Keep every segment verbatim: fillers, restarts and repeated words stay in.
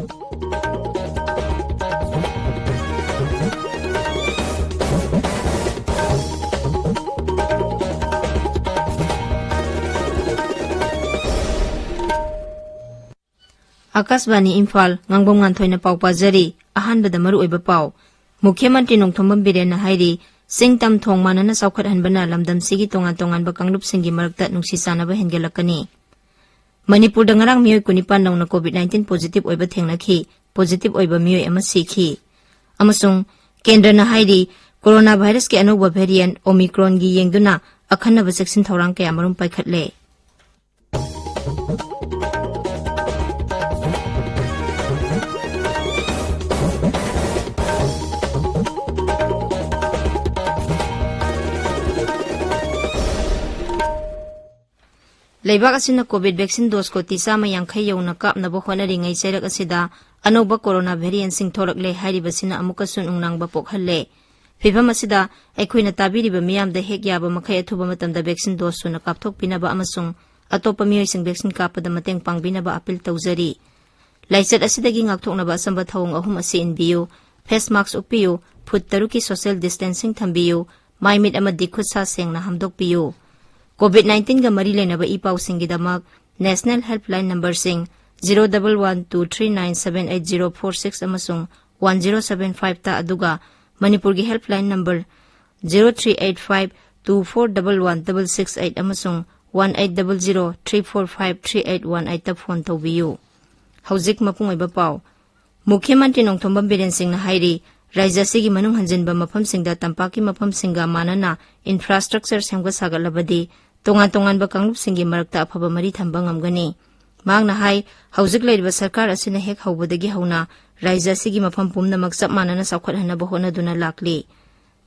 ꯑꯥꯀꯥꯁꯕꯥꯅꯤ ꯏꯝꯐꯥꯜ, ꯉꯥꯡꯕꯝ ꯉꯥꯟꯊꯣꯏꯅ ꯄꯥꯎ ꯄꯥꯖꯔꯤ꯫ ꯑꯍꯥꯟꯕꯗ ꯃꯔꯨꯑꯣꯏꯕ ꯄꯥꯎ꯫ ꯃꯨꯈ꯭ꯌ ꯃꯟꯇ꯭ꯔꯤ ꯅꯣꯡꯊꯣꯝꯕꯝ ꯕꯤꯔꯦꯟꯅ ꯍꯥꯏꯔꯤ, ꯆꯤꯡ ꯇꯝ ꯊꯣꯡ ꯃꯥꯟꯅꯅ ꯆꯥꯎꯈꯠꯍꯟꯕꯅ ꯂꯝꯗꯝꯁꯤꯒꯤ ꯇꯣꯉꯥꯟ ꯇꯣꯉꯥꯟꯕ ꯀꯥꯡꯂꯨꯞꯁꯤꯡꯒꯤ ꯃꯔꯛꯇ ꯅꯨꯡꯁꯤ ꯆꯥꯟꯅꯕ ꯍꯦꯟꯒꯠꯂꯛꯀꯅꯤ꯫ ꯃꯅꯤꯄꯨꯔꯗ ꯉꯔꯥꯡ ꯃꯤꯑꯣꯏ ꯀꯨꯟꯅꯤꯄꯥꯟ ꯅꯧꯅ COVID nineteen positive ꯑꯣꯏꯕ ꯊꯦꯡꯅꯈꯤ꯫ Positive ꯑꯣꯏꯕ ꯃꯤꯑꯣꯏ ꯑꯃ ꯁꯤꯈꯤ꯫ ꯑꯃꯁꯨꯡ ꯀꯦꯟꯗ꯭ꯔꯅ ꯍꯥꯏꯔꯤ, ꯀꯣꯔꯣꯅꯥ ꯚꯥꯏꯔꯁꯀꯤ ꯑꯅꯧꯕ variant Omicronꯒꯤ ꯌꯦꯡꯗꯨꯅ ꯑꯈꯟꯅꯕ ꯆꯦꯛꯁꯤꯟ ꯊꯧꯔꯥꯡ ꯀꯌꯥꯃꯔꯨꯝ ꯄꯥꯏꯈꯠꯂꯦ꯫ ꯂꯩꯕꯥꯛ ꯑꯁꯤꯅ COVID vaccine dose ꯀꯣꯇꯤ ꯆꯥꯝꯃ ꯌꯥꯡꯈꯩ ꯌꯧꯅ ꯀꯥꯞꯅꯕ ꯍꯣꯠꯅꯔꯤꯉꯩ ꯆꯩꯔꯛ ꯑꯁꯤꯗ ꯑꯅꯧꯕ ꯀꯣꯔꯣꯅꯥ variantꯁꯤꯡ ꯊꯣꯔꯛꯂꯦ ꯍꯥꯏꯔꯤꯕꯁꯤꯅ ꯑꯃꯨꯛꯀꯁꯨ ꯅꯨꯡꯅꯥꯡꯕ ꯄꯣꯛꯍꯜꯂꯦ꯫ ꯐꯤꯚꯝ ꯑꯁꯤꯗ ꯑꯩꯈꯣꯏꯅ ꯇꯥꯕꯤꯔꯤꯕ ꯃꯤꯌꯥꯝꯗ ꯍꯦꯛ ꯌꯥꯕ ꯃꯈꯩ ꯑꯊꯨꯕ ꯃꯇꯝꯗ vaccine dose ꯁꯨꯅ ꯀꯥꯞꯊꯣꯛꯄꯤꯅꯕ ꯑꯃꯁꯨꯡ ꯑꯇꯣꯞꯄ ꯃꯤꯑꯣꯏꯁꯤꯡ vaccine ꯀꯥꯞꯄꯗ ꯃꯇꯦꯡ ꯄꯥꯡꯕꯤꯅꯕ appeal ꯇꯧꯖꯔꯤ꯫ ꯂꯥꯏꯆꯠ ꯑꯁꯤꯗꯒꯤ ꯉꯥꯛꯊꯣꯛꯅꯕ ꯑꯆꯝꯕ ꯊꯧꯑꯣꯡ ꯑꯍꯨꯝ ꯑꯁꯤ ꯏꯟꯕꯤꯌꯨ: face mask ꯎꯞꯄꯤꯌꯨ, ꯐꯨꯠ ꯇꯔꯨꯛꯀꯤ social distancing ꯊꯝꯕꯤꯌꯨ, ꯃꯥꯏ ꯃꯤꯠ ꯑꯃꯗꯤ ꯈꯨꯠ ꯁꯥ ꯁꯦꯡꯅ ꯍꯥꯝꯗꯣꯛꯄꯤꯌꯨ꯫ COVID nineteenꯒ ꯃꯔꯤ ꯂꯩꯅꯕ E ꯄꯥꯎꯁꯤꯡꯒꯤꯗꯃꯛ National Helpline numberꯁꯤꯡ zero double one two three nine seven eight zero four six ꯑꯃꯁꯨꯡ one zero seven five ꯇ, ꯑꯗꯨꯒ ꯃꯅꯤꯄꯨꯔꯒꯤ helpline number zero three eight five two four double one double six eight ꯑꯃꯁꯨꯡ one eight double zero three four five three eight one eight ꯇ phone ꯇꯧꯕꯤꯌꯨ꯫ ꯍꯧꯖꯤꯛ ꯃꯄꯨꯡ ꯑꯣꯏꯕ ꯄꯥꯎ꯫ ꯃꯨꯈ꯭ꯌ ꯃꯟꯇ꯭ꯔꯤ ꯅꯣꯡꯊꯣꯝꯕꯝ ꯕꯤꯔꯦꯟ ꯁꯤꯡꯅ ꯍꯥꯏꯔꯤ, ꯔꯥꯖ꯭ꯌ ꯑꯁꯤꯒꯤ ꯃꯅꯨꯡ ꯍꯟꯖꯤꯟꯕ ꯃꯐꯝꯁꯤꯡꯗ ꯇꯝꯄꯥꯛꯀꯤ ꯃꯐꯝꯁꯤꯡꯒ ꯃꯥꯟꯅꯅ infrastructure ꯁꯦꯝꯒꯠ ꯁꯥꯒꯠꯂꯕꯗꯤ ꯇꯣꯉꯥꯟ ꯇꯣꯉꯥꯟꯕ ꯀꯥꯡꯂꯨꯞꯁꯤꯡꯒꯤ ꯃꯔꯛꯇ ꯑꯐꯕ ꯃꯔꯤ ꯊꯝꯕ ꯉꯝꯒꯅꯤ꯫ ꯃꯍꯥꯛꯅ ꯍꯥꯏ, ꯍꯧꯖꯤꯛ ꯂꯩꯔꯤꯕ ꯁꯔꯀꯥꯔ ꯑꯁꯤꯅ ꯍꯦꯛ ꯍꯧꯕꯗꯒꯤ ꯍꯧꯅ ꯔꯥꯖ꯭ꯌ ꯑꯁꯤꯒꯤ ꯃꯐꯝ ꯄꯨꯝꯅꯃꯛ ꯆꯞ ꯃꯥꯟꯅꯅ ꯆꯥꯎꯈꯠꯍꯟꯅꯕ ꯍꯣꯠꯅꯗꯨꯅ ꯂꯥꯛꯂꯤ꯫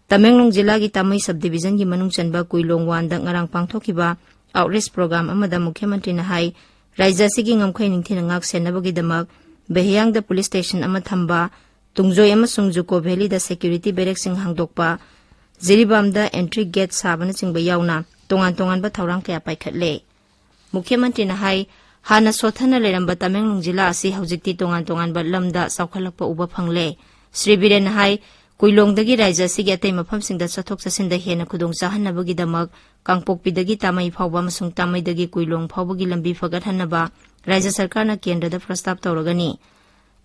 ꯇꯃꯦꯡꯂꯣꯡ ꯖꯤꯂꯥꯒꯤ ꯇꯥꯃꯩ subdivisionꯒꯤ ꯃꯅꯨꯡ ꯆꯟꯕ ꯀꯨꯏꯂꯣꯡ one ꯗ ꯉꯔꯥꯡ ꯄꯥꯡꯊꯣꯛꯈꯤꯕ outreach program ꯑꯃꯗ ꯃꯨꯈ꯭ꯌ ꯃꯟꯇ꯭ꯔꯤꯅ ꯍꯥꯏ, ꯔꯥꯖ꯭ꯌ ꯑꯁꯤꯒꯤ ꯉꯝꯈꯩ ꯅꯤꯡꯊꯤꯅ ꯉꯥꯛ ꯁꯦꯟꯅꯕꯒꯤꯗꯃꯛ ꯕꯦꯍꯌꯥꯡꯗ police station ꯑꯃ ꯊꯝꯕ, ꯇꯨꯡꯖꯣꯏ ꯑꯃꯁꯨꯡ ꯖꯨꯀꯣ ꯚꯦꯂꯤꯗ security barrackꯁꯤꯡ ꯍꯥꯡꯗꯣꯛꯄ, ꯖꯤꯔꯤꯕꯥꯝꯗ entry gate ꯁꯥꯕꯅꯆꯤꯡꯕ ꯌꯥꯎꯅ ꯇꯣꯉꯥꯟ ꯇꯣꯉꯥꯟꯕ ꯊꯧꯔꯥꯡ ꯀꯌꯥ ꯄꯥꯏꯈꯠꯂꯦ꯫ ꯃꯨꯈ꯭ꯌ ꯃꯟꯇ꯭ꯔꯤꯅ ꯍꯥꯏ, ꯍꯥꯟꯅ ꯁꯣꯠꯊꯅ ꯂꯩꯔꯝꯕ ꯇꯃꯦꯡꯂꯣꯡ ꯖꯤꯂꯥ ꯑꯁꯤ ꯍꯧꯖꯤꯛꯇꯤ ꯇꯣꯉꯥꯟ ꯇꯣꯉꯥꯟꯕ ꯂꯝꯗ ꯆꯥꯎꯈꯠꯂꯛꯄ ꯎꯕ ꯐꯪꯂꯦ꯫ ꯁ꯭ꯔꯤ ꯕꯤꯔꯦꯟꯅ ꯍꯥꯏ, ꯀꯨꯏꯂꯣꯡꯗꯒꯤ ꯔꯥꯖ꯭ꯌ ꯑꯁꯤꯒꯤ ꯑꯇꯩ ꯃꯐꯝꯁꯤꯡꯗ ꯆꯠꯊꯣꯛ ꯆꯠꯁꯤꯟꯗ ꯍꯦꯟꯅ ꯈꯨꯗꯣꯡ ꯆꯥꯍꯟꯅꯕꯒꯤꯗꯃꯛ ꯀꯥꯡꯄꯣꯛꯄꯤꯗꯒꯤ ꯇꯥꯃꯩ ꯐꯥꯎꯕ ꯑꯃꯁꯨꯡ ꯇꯥꯃꯩꯗꯒꯤ ꯀꯨꯏꯂꯣꯡ ꯐꯥꯎꯕꯒꯤ ꯂꯝꯕꯤ ꯐꯒꯠꯍꯟꯅꯕ ꯔꯥꯖ꯭ꯌ ꯁꯔꯀꯥꯔꯅ ꯀꯦꯟꯗ꯭ꯔꯗ ꯄ꯭ꯔꯁꯇꯥꯞ ꯇꯧꯔꯒꯅꯤ꯫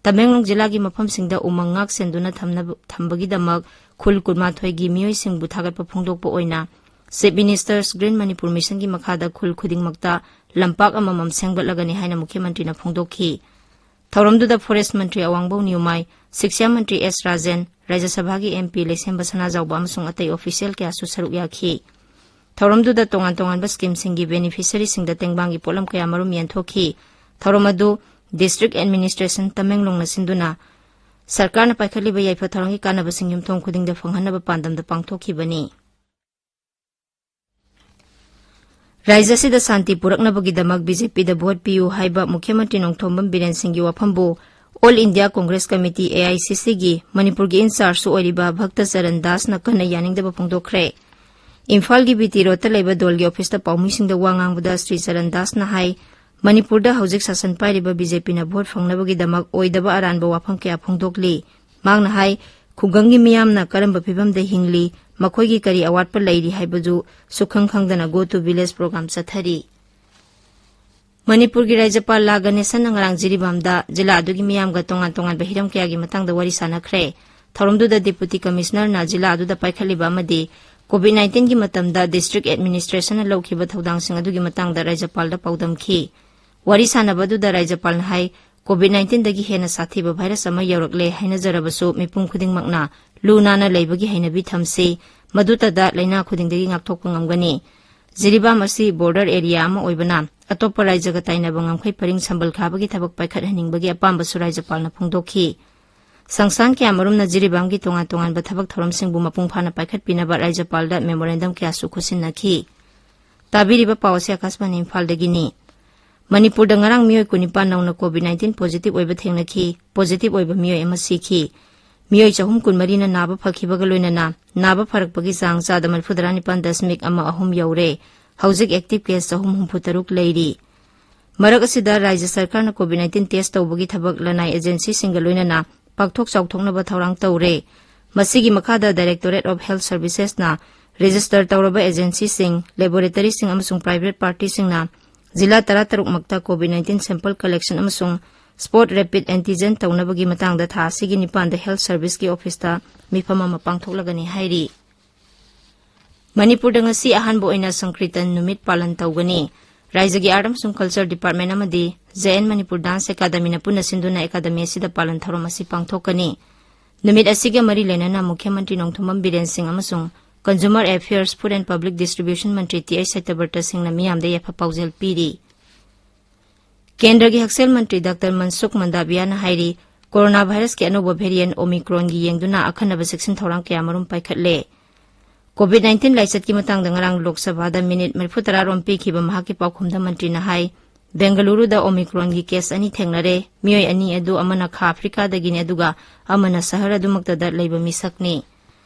ꯇꯃꯦꯡꯂꯣꯡ ꯖꯤꯂꯥꯒꯤ ꯃꯐꯝꯁꯤꯡꯗ ꯎꯃꯪ ꯉꯥꯛ ꯁꯦꯟꯗꯨꯅ ꯊꯝꯅꯕ-, ꯊꯝꯕꯒꯤꯗꯃꯛ ꯈꯨꯜ ꯀꯨꯟꯃꯥꯊꯣꯏꯒꯤ ꯃꯤꯑꯣꯏꯁꯤꯡꯕꯨ ꯊꯥꯒꯠꯄ ꯐꯣꯡꯗꯣꯛꯄ ꯑꯣꯏꯅ Chief Minister's Green Manipur Missionꯒꯤ ꯃꯈꯥꯗ ꯈꯨꯜ ꯈꯨꯗꯤꯡꯃꯛꯇ ꯂꯝꯄꯥꯛ ꯑꯃꯃꯝ ꯁꯦꯝꯒꯠꯂꯒꯅꯤ ꯍꯥꯏꯅ ꯃꯨꯈ꯭ꯌ ꯃꯟꯇ꯭ꯔꯤꯅ ꯐꯣꯡꯗꯣꯛꯈꯤ꯫ ꯊꯧꯔꯝꯗꯨꯗ Forest ꯃꯟꯇ꯭ꯔꯤ ꯑꯋꯥꯡꯕꯧ ꯅꯤꯌꯨꯃꯥꯏ, ꯁꯤꯛꯁꯥ ꯃꯟꯇ꯭ꯔꯤ ꯑꯦꯁ ꯔꯥꯖꯦꯟ, ꯔꯥꯖ꯭ꯌ ꯁꯚꯥꯒꯤ MP ꯂꯩꯁꯦꯝꯕ ꯁꯅꯥꯖꯥꯎꯕ ꯑꯃꯁꯨꯡ ꯑꯇꯩ official ꯀꯌꯥꯁꯨ ꯁꯔꯨꯛ ꯌꯥꯈꯤ꯫ ꯊꯧꯔꯝꯗꯨꯗ ꯇꯣꯉꯥꯟ ꯇꯣꯉꯥꯟꯕ schemeꯁꯤꯡꯒꯤ beneficiaryꯁꯤꯡꯗ ꯇꯦꯡꯕꯥꯡꯒꯤ ꯄꯣꯠꯂꯝ ꯀꯌꯥ ꯃꯔꯨꯝ ꯌꯦꯟꯊꯣꯛꯈꯤ꯫ ꯊꯧꯔꯝ ꯑꯗꯨ District Administration ꯇꯃꯦꯡꯂꯣꯡꯅ ꯁꯤꯟꯗꯨꯅ ꯁꯔꯀꯥꯔꯅ ꯄꯥꯏꯈꯠꯂꯤꯕ ꯌꯥꯏꯐ ꯊꯧꯔꯥꯡꯒꯤ ꯀꯥꯟꯅꯕꯁꯤꯡ ꯌꯨꯝꯊꯣꯡ ꯈꯨꯗꯤꯡꯗ ꯐꯪꯍꯟꯅꯕ ꯄꯥꯟꯗꯝꯗ ꯄꯥꯡꯊꯣꯛꯈꯤꯕꯅꯤ꯫ ꯔꯥꯖ꯭ꯌ ꯑꯁꯤꯗ ꯁꯥꯟꯇꯤ ꯄꯨꯔꯛꯅꯕꯒꯤꯗꯃꯛ BJPꯗ vote ꯄꯤꯌꯨ ꯍꯥꯏꯕ ꯃꯨꯈ꯭ꯌ ꯃꯟꯇ꯭ꯔꯤ ꯅꯣꯡꯊꯣꯝꯕꯝ ꯕꯤꯔꯦꯟ ꯁꯤꯡꯒꯤ ꯋꯥꯐꯝꯕꯨ All India Congress Committee, AICCꯒꯤ ꯃꯅꯤꯄꯨꯔꯒꯤ in chargeꯁꯨ ꯑꯣꯏꯔꯤꯕ ꯚꯛꯇ ꯆꯔꯟ ꯗꯥꯁꯅ ꯀꯟꯅ ꯌꯥꯅꯤꯡꯗꯕ ꯐꯣꯡꯗꯣꯛꯈ꯭ꯔꯦ꯫ ꯏꯝꯐꯥꯜꯒꯤ BT Roadꯇ ꯂꯩꯕ ꯗꯣꯜꯒꯤ officeꯇ ꯄꯥꯎꯃꯤꯁꯤꯡꯗ ꯋꯥ ꯉꯥꯡꯕꯗ ꯁ꯭ꯔꯤ ꯆꯔꯟ ꯗꯥꯁꯅ ꯍꯥꯏ, ꯃꯅꯤꯄꯨꯔꯗ ꯍꯧꯖꯤꯛ ꯁꯥꯁꯟ ꯄꯥꯏꯔꯤꯕ BJPꯅ vote ꯐꯪꯅꯕꯒꯤꯗꯃꯛ ꯑꯣꯏꯗꯕ ꯑꯔꯥꯟꯕ ꯋꯥꯐꯝ ꯀꯌꯥ ꯐꯣꯡꯗꯣꯛꯂꯤ꯫ ꯃꯍꯥꯛꯅ ꯍꯥꯏ, ꯈꯨꯡꯒꯪꯒꯤ ꯃꯤꯌꯥꯝꯅ ꯀꯔꯝꯕ ꯐꯤꯕꯝꯗ ꯍꯤꯡꯂꯤ, ꯃꯈꯣꯏꯒꯤ ꯀꯔꯤ ꯑꯋꯥꯠꯄ ꯂꯩꯔꯤ ꯍꯥꯏꯕꯗꯨ ꯁꯨꯈꯪ ꯈꯪꯗꯅ Go to Village program ꯆꯠꯊꯔꯤ꯫ ꯃꯅꯤꯄꯨꯔꯒꯤ ꯔꯥꯖ꯭ꯌꯄꯥꯜ ꯂꯥ ꯒꯅꯦꯁꯟꯅ ꯉꯔꯥꯡ ꯖꯤꯔꯤꯕꯥꯝꯗ ꯖꯤꯂꯥ ꯑꯗꯨꯒꯤ ꯃꯤꯌꯥꯝꯒ ꯇꯣꯉꯥꯟ ꯇꯣꯉꯥꯟꯕ ꯍꯤꯔꯝ ꯀꯌꯥꯒꯤ ꯃꯇꯥꯡꯗ ꯋꯥꯔꯤ ꯁꯥꯟꯅꯈ꯭ꯔꯦ꯫ ꯊꯧꯔꯝꯗꯨꯗ Deputy Commissionerꯅ ꯖꯤꯂꯥ ꯑꯗꯨꯗ ꯄꯥꯏꯈꯠꯂꯤꯕ ꯑꯃꯗꯤ COVID nineteenꯒꯤ ꯃꯇꯝꯗ District Administrationꯅ ꯂꯧꯈꯤꯕ ꯊꯧꯗꯥꯡꯁꯤꯡ ꯑꯗꯨꯒꯤ ꯃꯇꯥꯡꯗ ꯔꯥꯖ꯭ꯌꯄꯥꯜꯗ ꯄꯥꯎꯗꯝꯈꯤ꯫ ꯋꯥꯔꯤ ꯁꯥꯟꯅꯕ ꯑꯗꯨꯗ ꯔꯥꯖ꯭ꯌꯄꯥꯜꯅ ꯍꯥꯏ, COVID nineteenꯗꯒꯤ ꯍꯦꯟꯅ ꯁꯥꯊꯤꯕ virus ꯑꯃ ꯌꯧꯔꯛꯂꯦ ꯍꯥꯏꯅꯖꯔꯕꯁꯨ ꯃꯤꯄꯨꯝ ꯈꯨꯗꯤꯡꯃꯛꯅ ꯂꯨ ꯅꯥꯟꯅ ꯂꯩꯕꯒꯤ ꯍꯩꯅꯕꯤ ꯊꯝꯁꯤ, ꯃꯗꯨꯇꯗ ꯂꯥꯏꯅꯥ ꯈꯨꯗꯤꯡꯗꯒꯤ ꯉꯥꯛꯊꯣꯛꯄ ꯉꯝꯒꯅꯤ꯫ ꯖꯤꯔꯤꯕꯥꯝ ꯑꯁꯤ border area ꯑꯃ ꯑꯣꯏꯕꯅ ꯑꯇꯣꯞꯄ ꯔꯥꯖ꯭ꯌꯒ ꯇꯥꯏꯅꯕ ꯉꯝꯈꯩ ꯄꯔꯤꯡ ꯁꯝꯕꯜ ꯈꯥꯕꯒꯤ ꯊꯕꯛ ꯄꯥꯏꯈꯠꯍꯟꯅꯤꯡꯕꯒꯤ ꯑꯄꯥꯝꯕꯁꯨ ꯔꯥꯖ꯭ꯌꯄꯥꯜꯅ ꯐꯣꯡꯗꯣꯛꯈꯤ꯫ ꯁꯪꯁꯊꯥꯟ ꯀꯌꯥꯃꯔꯨꯝꯅ ꯖꯤꯔꯤꯕꯥꯝꯒꯤ ꯇꯣꯉꯥꯟ ꯇꯣꯉꯥꯟꯕ ꯊꯕꯛ ꯊꯧꯔꯝꯁꯤꯡꯕꯨ ꯃꯄꯨꯡ ꯐꯥꯅ ꯄꯥꯏꯈꯠꯄꯤꯅꯕ ꯔꯥꯖ꯭ꯌꯄꯥꯜꯗ memorandum ꯀꯌꯥꯁꯨ ꯈꯨꯠꯁꯤꯟꯅꯈꯤ꯫ ꯇꯥꯕꯤꯔꯤꯕ ꯄꯥꯎ ꯑꯁꯤ ꯑꯀꯥꯁꯕꯥꯅꯤ ꯏꯝꯐꯥꯜꯗꯒꯤꯅꯤ꯫ ꯃꯅꯤꯄꯨꯔꯗ ꯉꯔꯥꯡ ꯃꯤꯑꯣꯏ ꯀꯨꯟꯅꯤꯄꯥꯟ ꯅꯧꯅ COVID nineteen positive ꯑꯣꯏꯕ ꯊꯦꯡꯅꯈꯤ꯫ Positive ꯑꯣꯏꯕ ꯃꯤꯑꯣꯏ ꯑꯃ ꯁꯤꯈꯤ꯫ ꯃꯤꯑꯣꯏ ꯆꯍꯨꯝ ꯀꯨꯟꯃꯔꯤꯅ ꯅꯥꯕ ꯐꯈꯤꯕꯒ ꯂꯣꯏꯅꯅ ꯅꯥꯕ ꯐꯔꯛꯄꯒꯤ ꯆꯥꯡ ꯆꯥꯗ ꯃꯔꯤꯐꯨꯇꯔꯥ ꯅꯤꯄꯥꯟ ꯗꯁꯃꯤꯛ ꯑꯃ ꯑꯍꯨꯝ ꯌꯧꯔꯦ꯫ ꯍꯧꯖꯤꯛ active case ꯆꯍꯨꯝ ꯍꯨꯝꯐꯨ ꯇꯔꯨꯛ ꯂꯩꯔꯤ꯫ ꯃꯔꯛ ꯑꯁꯤꯗ ꯔꯥꯖ꯭ꯌ ꯁꯔꯀꯥꯔꯅ COVID nineteen test ꯇꯧꯕꯒꯤ ꯊꯕꯛ ꯂꯅꯥꯏ agencyꯁꯤꯡꯒ ꯂꯣꯏꯅꯅ ꯄꯥꯛꯊꯣꯛ ꯆꯥꯎꯊꯣꯛꯅꯕ ꯊꯧꯔꯥꯡ ꯇꯧꯔꯦ꯫ ꯃꯁꯤꯒꯤ ꯃꯈꯥꯗ Directorate of Health Servicesꯅ register ꯇꯧꯔꯕ agencyꯁꯤꯡ, laboratoryꯁꯤꯡ ꯑꯃꯁꯨꯡ private partyꯁꯤꯡꯅ ꯖꯤꯂꯥ ꯇꯔꯥꯇꯔꯨꯛ ꯃꯛꯇ COVID nineteen sample collection ꯑꯃꯁꯨꯡ spot rapid antigen ꯇꯧꯅꯕꯒꯤ ꯃꯇꯥꯡꯗ ꯊꯥ ꯑꯁꯤꯒꯤ ꯅꯤꯄꯥꯟꯗ Health Serviceꯀꯤ officeꯇ ꯃꯤꯐꯝ ꯑꯃ ꯄꯥꯡꯊꯣꯛꯂꯒꯅꯤ ꯍꯥꯏꯔꯤ꯫ ꯃꯅꯤꯄꯨꯔꯗ ꯉꯁꯤ ꯑꯍꯥꯟꯕ ꯑꯣꯏꯅ ꯁꯪꯀ꯭ꯔꯤꯇꯟ ꯅꯨꯃꯤꯠ ꯄꯥꯂꯟ ꯇꯧꯒꯅꯤ꯫ ꯔꯥꯖ꯭ꯌꯒꯤ Art ꯑꯃꯁꯨꯡ Culture Department ꯑꯃꯗꯤ J N Manipur Dance Academyꯅ ꯄꯨꯟꯅ ꯁꯤꯟꯗꯨꯅ academy ꯑꯁꯤꯗ ꯄꯥꯂꯟ ꯊꯧꯔꯝ ꯑꯁꯤ ꯄꯥꯡꯊꯣꯛꯀꯅꯤ꯫ ꯅꯨꯃꯤꯠ ꯑꯁꯤꯒ ꯃꯔꯤ ꯂꯩꯅꯅ ꯃꯨꯈ꯭ꯌ ꯃꯟꯇ꯭ꯔꯤ ꯅꯣꯡꯊꯣꯝꯕꯝ ꯕꯤꯔꯦꯟ ꯁꯤꯡ ꯑꯃꯁꯨꯡ Consumer Affairs, Food and Public Distribution Mantri T I ꯁꯇ꯭ꯌꯕ꯭ꯔꯇ ꯁꯤꯡꯅ ꯃꯤꯌꯥꯝꯗ ꯌꯥꯏꯐ ꯄꯥꯎꯖꯦꯜ ꯄꯤꯔꯤ꯫ ꯀꯦꯟꯗ꯭ꯔꯒꯤ ꯍꯛꯁꯦꯜ ꯃꯟꯇ꯭ꯔꯤ ꯗꯥꯛꯇꯔ ꯃꯟꯁꯨꯈ ꯃꯟꯗꯥꯕꯤꯌꯥꯅ ꯍꯥꯏꯔꯤ, ꯀꯣꯔꯣꯅꯥ ꯚꯥꯏꯔꯁꯀꯤ ꯑꯅꯧꯕ variant Omicronꯒꯤ ꯌꯦꯡꯗꯨꯅ ꯑꯈꯟꯅꯕ ꯆꯦꯛꯁꯤꯟ ꯊꯧꯔꯥꯡ ꯀꯌꯥꯃꯔꯨꯝ ꯄꯥꯏꯈꯠꯂꯦ꯫ COVID nineteen ꯂꯥꯏꯆꯠꯀꯤ ꯃꯇꯥꯡꯗ ꯉꯔꯥꯡ ꯂꯣꯛ ꯁꯚꯥꯗ ꯃꯤꯅꯤꯠ ꯃꯔꯤꯐꯨꯇꯔꯥ ꯔꯣꯝ ꯄꯤꯈꯤꯕ ꯃꯍꯥꯛꯀꯤ ꯄꯥꯎꯈꯨꯝꯗ ꯃꯟꯇ꯭ꯔꯤꯅ ꯍꯥꯏ, ꯕꯦꯡꯒꯂꯨꯔꯨꯗ Omicronꯒꯤ case ꯑꯅꯤ ꯊꯦꯡꯅꯔꯦ꯫ ꯃꯤꯑꯣꯏ ꯑꯅꯤ ꯑꯗꯨ ꯑꯃꯅ ꯈꯥ ꯑꯐ꯭ꯔꯤꯀꯥꯗꯒꯤꯅꯤ, ꯑꯗꯨꯒ ꯑꯃꯅ ꯁꯍꯔ ꯑꯗꯨꯃꯛꯇꯗ ꯂꯩꯕ ꯃꯤꯁꯛꯅꯤ꯫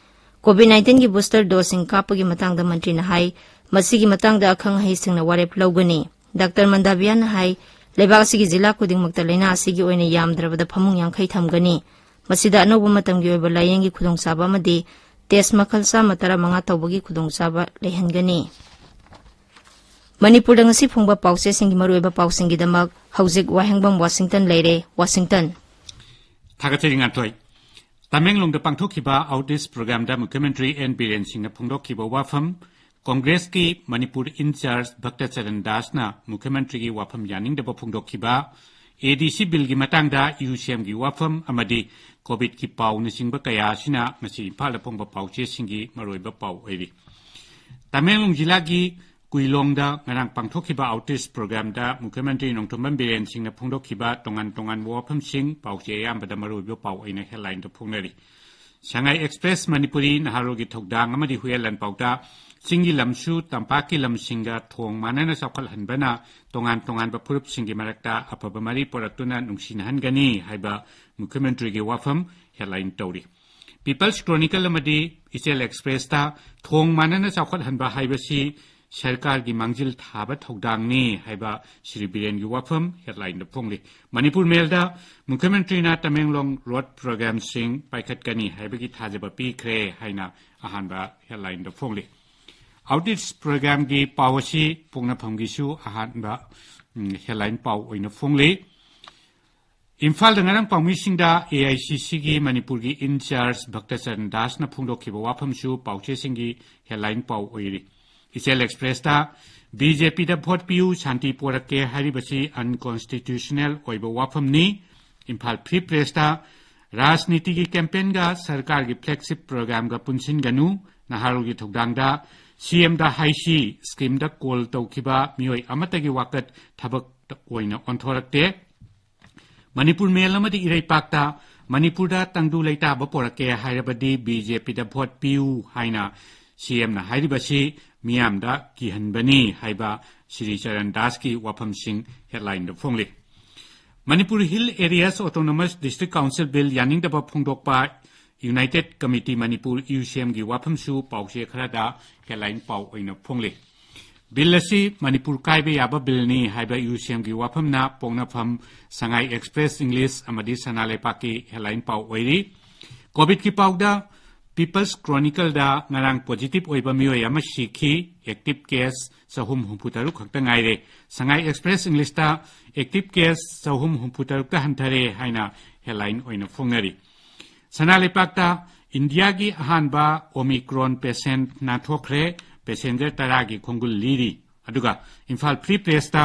COVID nineteenꯒꯤ booster doseꯁꯤꯡ ꯀꯥꯞꯄꯒꯤ ꯃꯇꯥꯡꯗ ꯃꯟꯇ꯭ꯔꯤꯅ ꯍꯥꯏ, ꯃꯁꯤꯒꯤ ꯃꯇꯥꯡꯗ ꯑꯈꯪ ꯑꯍꯩꯁꯤꯡꯅ ꯋꯥꯔꯦꯞ ꯂꯧꯒꯅꯤ꯫ ꯗꯥꯛꯇꯔ ꯃꯟꯗꯥꯕꯤꯌꯥꯅ ꯍꯥꯏ, ꯂꯩꯕꯥꯛ ꯑꯁꯤꯒꯤ ꯖꯤꯂꯥ ꯈꯨꯗꯤꯡꯃꯛꯇ ꯂꯥꯏꯅꯥ ꯑꯁꯤꯒꯤ ꯑꯣꯏꯅ ꯌꯥꯝꯗ꯭ꯔꯕꯗ ꯐꯃꯨꯡ ꯌꯥꯡꯈꯩ ꯊꯝꯒꯅꯤ꯫ ꯃꯁꯤꯗ ꯑꯅꯧꯕ ꯃꯇꯝꯒꯤ ꯑꯣꯏꯕ ꯂꯥꯌꯦꯡꯒꯤ ꯈꯨꯗꯣꯡꯆꯥꯕ ꯑꯃꯗꯤ test ꯃꯈꯜ ꯆꯥꯝꯃ ꯇꯔꯥꯃꯉꯥ ꯇꯧꯕꯒꯤ ꯈꯨꯗꯣꯡꯆꯥꯕ ꯂꯩꯍꯟꯒꯅꯤ꯫ ꯃꯅꯤꯄꯨꯔꯗ ꯉꯁꯤ ꯐꯣꯡꯕ ꯄꯥꯎꯆꯦꯁꯤꯡꯒꯤ ꯃꯔꯨꯑꯣꯏꯕ ꯄꯥꯎꯁꯤꯡꯒꯤꯗꯃꯛ ꯍꯧꯖꯤꯛ ꯋꯥꯍꯦꯡꯕꯝ ꯋꯥꯁꯤꯡꯇꯟ ꯂꯩꯔꯦ꯫ ꯋꯥꯁꯤꯡꯇꯟ꯫ ꯊꯥꯒꯠꯆꯔꯤ, ꯉꯥꯟꯊꯣꯏ꯫ ꯇꯃꯦꯡꯂꯣꯡꯗ ꯄꯥꯡꯊꯣꯛꯈꯤꯕ Outreach Programꯗ ꯃꯨꯈ꯭ꯌ ꯃꯟꯇ꯭ꯔꯤ ꯑꯦꯟ ꯕꯤꯔꯦꯟ ꯁꯤꯡꯅ ꯐꯣꯡꯗꯣꯛꯈꯤꯕ ꯋꯥꯐꯝ, ꯀꯣꯡꯒ꯭ꯔꯦꯁꯀꯤ ꯃꯅꯤꯄꯨꯔ in charge ꯚꯛꯇ ꯆꯔꯟ ꯗꯥꯁꯅ ꯃꯨꯈ꯭ꯌ ꯃꯟꯇ꯭ꯔꯤꯒꯤ ꯋꯥꯐꯝ ꯌꯥꯅꯤꯡꯗꯕ ꯐꯣꯡꯗꯣꯛꯈꯤꯕ, ADC billꯒꯤ ꯃꯇꯥꯡꯗ ꯌꯨ ꯁꯦꯝꯒꯤ ꯋꯥꯐꯝ ꯑꯃꯗꯤ COVIDꯀꯤ ꯄꯥꯎꯅꯆꯤꯡꯕ ꯀꯌꯥ ꯑꯁꯤꯅ ꯉꯁꯤ ꯏꯝꯐꯥꯜꯗ ꯐꯣꯡꯕ ꯄꯥꯎꯆꯦꯁꯤꯡꯒꯤ ꯃꯔꯨꯑꯣꯏꯕ ꯄꯥꯎ ꯑꯣꯏꯔꯤ꯫ ꯇꯃꯦꯡꯂꯣꯡ ꯖꯤꯂꯥꯒꯤ ꯀꯨꯏꯂꯣꯡꯗ ꯉꯔꯥꯡ ꯄꯥꯡꯊꯣꯛꯈꯤꯕ Outreach Programꯗ ꯃꯨꯈ꯭ꯌ ꯃꯟꯇ꯭ꯔꯤ ꯅꯣꯡꯊꯣꯝꯕꯝ ꯕꯤꯔꯦꯟ ꯁꯤꯡꯅ ꯐꯣꯡꯗꯣꯛꯈꯤꯕ ꯇꯣꯉꯥꯟ ꯇꯣꯉꯥꯟꯕ ꯋꯥꯐꯝꯁꯤꯡ ꯄꯥꯎꯆꯦ ꯑꯌꯥꯝꯕꯗ ꯃꯔꯨꯑꯣꯏꯕ ꯄꯥꯎ ꯑꯣꯏꯅ headlineꯗ ꯐꯣꯡꯅꯔꯤ꯫ ꯁꯉꯥꯏ Express ꯃꯅꯤꯄꯨꯔꯤ ꯅꯍꯥꯔꯣꯜꯒꯤ ꯊꯧꯗꯥꯡ ꯑꯃꯗꯤ ꯍꯨꯏꯌꯦꯟ ꯂꯥꯟꯄꯥꯎꯗ ꯆꯤꯡꯒꯤ ꯂꯝꯁꯨ ꯇꯝꯄꯥꯛꯀꯤ ꯂꯝꯁꯤꯡꯒ ꯊꯣꯡ ꯃꯥꯟꯅꯅ ꯆꯥꯎꯈꯠꯍꯟꯕꯅ ꯇꯣꯉꯥꯟ ꯇꯣꯉꯥꯟꯕ ꯐꯨꯔꯨꯞꯁꯤꯡꯒꯤ ꯃꯔꯛꯇ ꯑꯐꯕ ꯃꯔꯤ ꯄꯨꯔꯛꯇꯨꯅ ꯅꯨꯡꯁꯤꯅꯍꯟꯒꯅꯤ ꯍꯥꯏꯕ ꯃꯨꯈ꯭ꯌ ꯃꯟꯇ꯭ꯔꯤꯒꯤ ꯋꯥꯐꯝ headline ꯇꯧꯔꯤ꯫ People's Chronicle ꯑꯃꯗꯤ ꯏꯆꯦꯜ Expressꯇ ꯊꯣꯡ ꯃꯥꯟꯅꯅ ꯆꯥꯎꯈꯠꯍꯟꯕ ꯍꯥꯏꯕꯁꯤ ꯁꯔꯀꯥꯔꯒꯤ ꯃꯥꯡꯖꯤꯜ ꯊꯥꯕ ꯊꯧꯗꯥꯡꯅꯤ ꯍꯥꯏꯕ ꯁ꯭ꯔꯤ ꯕꯤꯔꯦꯟꯒꯤ ꯋꯥꯐꯝ ꯍꯦꯗꯂꯥꯏꯟꯗ ꯐꯣꯡꯂꯤ꯫ ꯃꯅꯤꯄꯨꯔ ꯃꯦꯜꯗ ꯃꯨꯈ꯭ꯌꯃꯟꯇ꯭ꯔꯤꯅ ꯇꯃꯦꯡꯂꯣꯡ ꯔꯣꯗ ꯄ꯭ꯔꯣꯒ꯭ꯔꯥꯝꯁꯤꯡ ꯄꯥꯏꯈꯠꯀꯅꯤ ꯍꯥꯏꯕꯒꯤ ꯊꯥꯖꯕ ꯄꯤꯈ꯭ꯔꯦ ꯍꯥꯏꯅ ꯑꯍꯥꯟꯕ ꯍꯦꯗꯂꯥꯏꯟꯗ ꯐꯣꯡꯂꯤ꯫ ꯑꯥꯎꯠꯔꯤꯆ ꯄ꯭ꯔꯣꯒ꯭ꯔꯥꯝꯒꯤ ꯄꯥꯎ ꯑꯁꯤ ꯄꯣꯛꯅꯐꯝꯒꯤꯁꯨ ꯑꯍꯥꯟꯕ, ꯎꯝ, ꯍꯦꯗꯂꯥꯏꯟ ꯄꯥꯎ ꯑꯣꯏꯅ ꯐꯣꯡꯂꯤ꯫ ꯏꯝꯐꯥꯜꯗ ꯉꯔꯥꯡ ꯄꯥꯎꯃꯤꯁꯤꯡꯗ ꯑꯦ ꯑꯥꯏ ꯁꯤ ꯁꯤꯒꯤ ꯃꯅꯤꯄꯨꯔꯒꯤ ꯏꯟꯆꯥꯔꯖ ꯚꯛꯇꯆꯔꯟ ꯗꯥꯁꯅ ꯐꯣꯡꯗꯣꯛꯈꯤꯕ ꯋꯥꯐꯝꯁꯨ ꯄꯥꯎꯆꯦꯁꯤꯡꯒꯤ ꯍꯦꯗꯂꯥꯏꯟ ꯄꯥꯎ ꯑꯣꯏꯔꯤ꯫ ꯏꯆꯦꯜ ꯑꯦꯛꯁꯄ꯭ꯔꯦꯁꯇ ꯕꯤ ꯖꯦ ꯄꯤꯗ ꯚꯣꯠ ꯄꯤꯌꯨ, ꯁꯥꯟꯇꯤ ꯄꯣꯔꯛꯀꯦ ꯍꯥꯏꯔꯤꯕꯁꯤ ꯑꯟꯀꯣꯟꯁꯇꯤꯇ꯭ꯌꯨꯁꯅꯦꯜ ꯑꯣꯏꯕ ꯋꯥꯐꯝꯅꯤ꯫ ꯏꯝꯐꯥꯜ ꯐ꯭ꯔꯤ ꯄ꯭ꯔꯦꯁꯇ ꯔꯥꯖꯅꯤꯇꯤꯒꯤ ꯀꯦꯝꯄꯦꯟꯒ ꯁꯔꯀꯥꯔꯒꯤ ꯐ꯭ꯂꯦꯒꯁꯤꯞ ꯄ꯭ꯔꯣꯒ꯭ꯔꯥꯝꯒ ꯄꯨꯟꯁꯤꯟꯒꯅꯨ, ꯅꯍꯥꯔꯣꯜꯒꯤ ꯊꯧꯗꯥꯡꯗ ꯁꯤ ꯑꯦꯝꯗ ꯍꯥꯏꯁꯤ, ꯁ꯭ꯀꯤꯝꯗ ꯀꯣꯜ ꯇꯧꯈꯤꯕ ꯃꯤꯑꯣꯏ ꯑꯃꯠꯇꯒꯤ ꯋꯥꯀꯠ ꯊꯕꯛ ꯑꯣꯏꯅ ꯑꯣꯟꯊꯣꯔꯛꯇꯦ꯫ ꯃꯅꯤꯄꯨꯔ ꯃꯦꯜ ꯑꯃꯗꯤ ꯏꯔꯩꯄꯥꯛꯇ ꯃꯅꯤꯄꯨꯔꯗ ꯇꯪꯗꯨ ꯂꯩꯇꯥꯕ ꯄꯣꯔꯛꯀꯦ ꯍꯥꯏꯔꯕꯗꯤ ꯕꯤ ꯖꯦ ꯄꯤꯗ ꯚꯣꯠ ꯄꯤꯌꯨ ꯍꯥꯏꯅ ꯁꯤ ꯑꯦꯝꯅ ꯍꯥꯏꯔꯤꯕꯁꯤ ꯃꯤꯌꯥꯝꯗ ꯀꯤꯍꯟꯕꯅꯤ ꯍꯥꯏꯕ ꯁ꯭ꯔꯤ ꯆꯔꯟ ꯗꯥꯁꯀꯤ ꯋꯥꯐꯝꯁꯤꯡ ꯍꯦꯗꯂꯥꯏꯟꯗ ꯐꯣꯡꯂꯤ꯫ Manipur hill areas autonomous district council bill ꯌꯥꯅꯤꯡꯗꯕ ꯐꯣꯡꯗꯣꯛꯄ ꯌꯨꯅꯥꯏꯇꯦꯗ ꯀꯃꯤꯇꯤ ꯃꯅꯤꯄꯨꯔ, ꯌꯨ ꯁꯤ ꯑꯦꯝꯒꯤ ꯋꯥꯐꯝꯁꯨ ꯄꯥꯎꯆꯦ ꯈꯔꯗ ꯍꯦꯗꯂꯥꯏꯟ ꯄꯥꯎ ꯑꯣꯏꯅ ꯐꯣꯡꯂꯤ꯫ ꯕꯤꯜ ꯑꯁꯤ ꯃꯅꯤꯄꯨꯔ ꯀꯥꯏꯕ ꯌꯥꯕ ꯕꯤꯜꯅꯤ ꯍꯥꯏꯕ ꯌꯨ ꯁꯤ ꯑꯦꯝꯒꯤ ꯋꯥꯐꯝꯅ ꯄꯣꯛꯅꯐꯝ, ꯁꯉꯥꯏ ꯑꯦꯛꯁꯄ꯭ꯔꯦꯁ ꯏꯪꯂꯤꯁ ꯑꯃꯗꯤ ꯁꯅꯥ ꯂꯩꯄꯥꯛꯀꯤ ꯍꯦꯗꯂꯥꯏꯟ ꯄꯥꯎ ꯑꯣꯏꯔꯤ꯫ ꯀꯣꯚꯤꯗꯀꯤ ꯄꯥꯎꯗ ꯄꯤꯄꯜꯁ ꯀ꯭ꯔꯣꯅꯤꯀꯜꯗ ꯉꯔꯥꯡ ꯄꯣꯖꯤꯇꯤꯚ ꯑꯣꯏꯕ ꯃꯤꯑꯣꯏ ꯑꯃ ꯁꯤꯈꯤ꯫ ꯑꯦꯛꯇꯤꯚ ꯀꯦꯁ ꯆꯍꯨꯝ ꯍꯨꯝꯐꯨ ꯇꯔꯨꯛ ꯈꯛꯇ ꯉꯥꯏꯔꯦ꯫ ꯁꯉꯥꯏ ꯑꯦꯛꯁꯄ꯭ꯔꯦꯁ ꯏꯪꯂꯤꯁꯇ ꯑꯦꯛꯇꯤꯚ ꯀꯦꯁ ꯆꯍꯨꯝ ꯍꯨꯝꯐꯨ ꯇꯔꯨꯛꯇ ꯍꯟꯊꯔꯦ ꯍꯥꯏꯅ ꯍꯦꯗꯂꯥꯏꯟ ꯑꯣꯏꯅ ꯐꯣꯡꯅꯔꯤ꯫ ꯁꯅꯥ ꯂꯩꯄꯥꯛꯇ ꯏꯟꯗꯤꯌꯥꯒꯤ ꯑꯍꯥꯟꯕ ꯑꯣꯃꯤꯀ꯭ꯔꯣꯟ ꯄꯦꯁꯦꯟꯠ ꯅꯥꯟꯊꯣꯛꯈ꯭ꯔꯦ꯫ ꯄꯦꯁꯦꯟꯖꯔ ꯇꯔꯥꯒꯤ ꯈꯣꯡꯒꯨꯜ ꯂꯤꯔꯤ꯫ ꯑꯗꯨꯒ ꯏꯝꯐꯥꯜ ꯐ꯭ꯔꯤ ꯄ꯭ꯔꯦꯁꯇ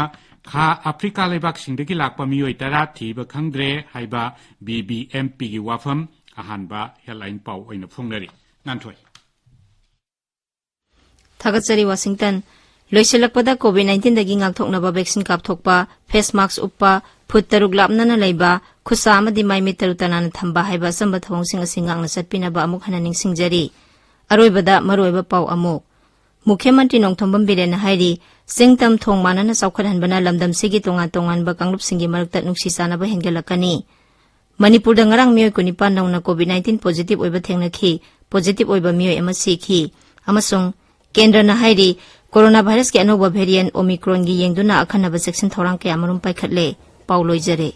ꯈꯥ ꯑꯐ꯭ꯔꯤꯀꯥ ꯂꯩꯕꯥꯛꯁꯤꯡꯗꯒꯤ ꯂꯥꯛꯄ ꯃꯤꯑꯣꯏ ꯇꯔꯥ ꯊꯤꯕ ꯈꯪꯗ꯭ꯔꯦ ꯍꯥꯏꯕ ꯕꯤ ꯕꯤ ꯑꯦꯝ ꯄꯤꯒꯤ ꯋꯥꯐꯝ ꯑꯍꯥꯟꯕ ꯍꯦꯗꯂꯥꯏꯟ ꯄꯥꯎ ꯑꯣꯏꯅ ꯐꯣꯡꯅꯔꯤ꯫ ꯉꯥꯟꯊꯣꯏ꯫ ꯊꯥꯒꯠꯆꯔꯤ ꯋꯥꯁꯤꯡꯇꯟ꯫ ꯂꯣꯏꯁꯤꯜꯂꯛꯄꯗ ꯀꯣꯚꯤꯗ ꯅꯥꯏꯟꯇꯤꯟꯗꯒꯤ ꯉꯥꯛꯊꯣꯛꯅꯕ ꯚꯦꯛꯁꯤꯟ ꯀꯥꯞꯊꯣꯛꯄ, ꯐꯦꯁ ꯃꯥꯛꯁ ꯎꯞꯄ, ꯐꯨꯠ ꯇꯔꯨꯛ ꯂꯥꯞꯅꯅ ꯂꯩꯕ, ꯈꯨꯠꯁꯥ ꯑꯃꯗꯤ ꯃꯥꯏ ꯃꯤꯠ ꯇꯔꯨ ꯇꯅꯥꯟꯅ ꯊꯝꯕ ꯍꯥꯏꯕ ꯑꯆꯝꯕ ꯊꯧꯑꯣꯡꯁꯤꯡ ꯑꯁꯤ ꯉꯥꯛꯅ ꯆꯠꯄꯤꯅꯕ ꯑꯃꯨꯛ ꯍꯟꯅ ꯅꯤꯡꯁꯤꯡꯖꯔꯤ꯫ ꯑꯔꯣꯏꯕꯗ ꯃꯔꯨꯑꯣꯏꯕ ꯄꯥꯎ ꯑꯃꯨꯛ꯫ ꯃꯨꯈ꯭ꯌ ꯃꯟꯇ꯭ꯔꯤ ꯅꯣꯡꯊꯣꯝꯕꯝ ꯕꯤꯔꯦꯟꯅ ꯍꯥꯏꯔꯤ, ꯆꯤꯡ ꯇꯝ ꯊꯣꯡ ꯃꯥꯟꯅꯅ ꯆꯥꯎꯈꯠꯍꯟꯕꯅ ꯂꯝꯗꯝꯁꯤꯒꯤ ꯇꯣꯉꯥꯟ ꯇꯣꯉꯥꯟꯕ ꯀꯥꯡꯂꯨꯞꯁꯤꯡꯒꯤ ꯃꯔꯛꯇ ꯅꯨꯡꯁꯤ ꯆꯥꯟꯅꯕ ꯍꯦꯟꯒꯠꯂꯛꯀꯅꯤ꯫ ꯃꯅꯤꯄꯨꯔꯗ ꯉꯔꯥꯡ ꯃꯤꯑꯣꯏ ꯀꯨꯟꯅꯤꯄꯥꯟ ꯅꯧꯅ ꯀꯣꯚꯤꯗ ꯅꯥꯏꯟꯇꯤꯟ ꯄꯣꯖꯤꯇꯤꯚ ꯑꯣꯏꯕ ꯊꯦꯡꯅꯈꯤ꯫ ꯄꯣꯖꯤꯇꯤꯚ ꯑꯣꯏꯕ ꯃꯤꯑꯣꯏ ꯑꯃ ꯁꯤꯈꯤ꯫ ꯑꯃꯁꯨꯡ ꯀꯦꯟꯗ꯭ꯔꯅ ꯍꯥꯏꯔꯤ, ꯀꯣꯔꯣꯅꯥ ꯚꯥꯏꯔꯁꯀꯤ ꯑꯅꯧꯕ ꯚꯦꯔꯤꯌꯦꯟꯠ ꯑꯣꯃꯤꯀ꯭ꯔꯣꯟꯒꯤ ꯌꯦꯡꯗꯨꯅ ꯑꯈꯟꯅꯕ ꯆꯦꯛꯁꯤꯟ ꯊꯧꯔꯥꯡ ꯀꯌꯥꯃꯔꯨꯝ ꯄꯥꯏꯈꯠꯂꯦ꯫ ꯄꯥꯎ ꯂꯣꯏꯖꯔꯦ꯫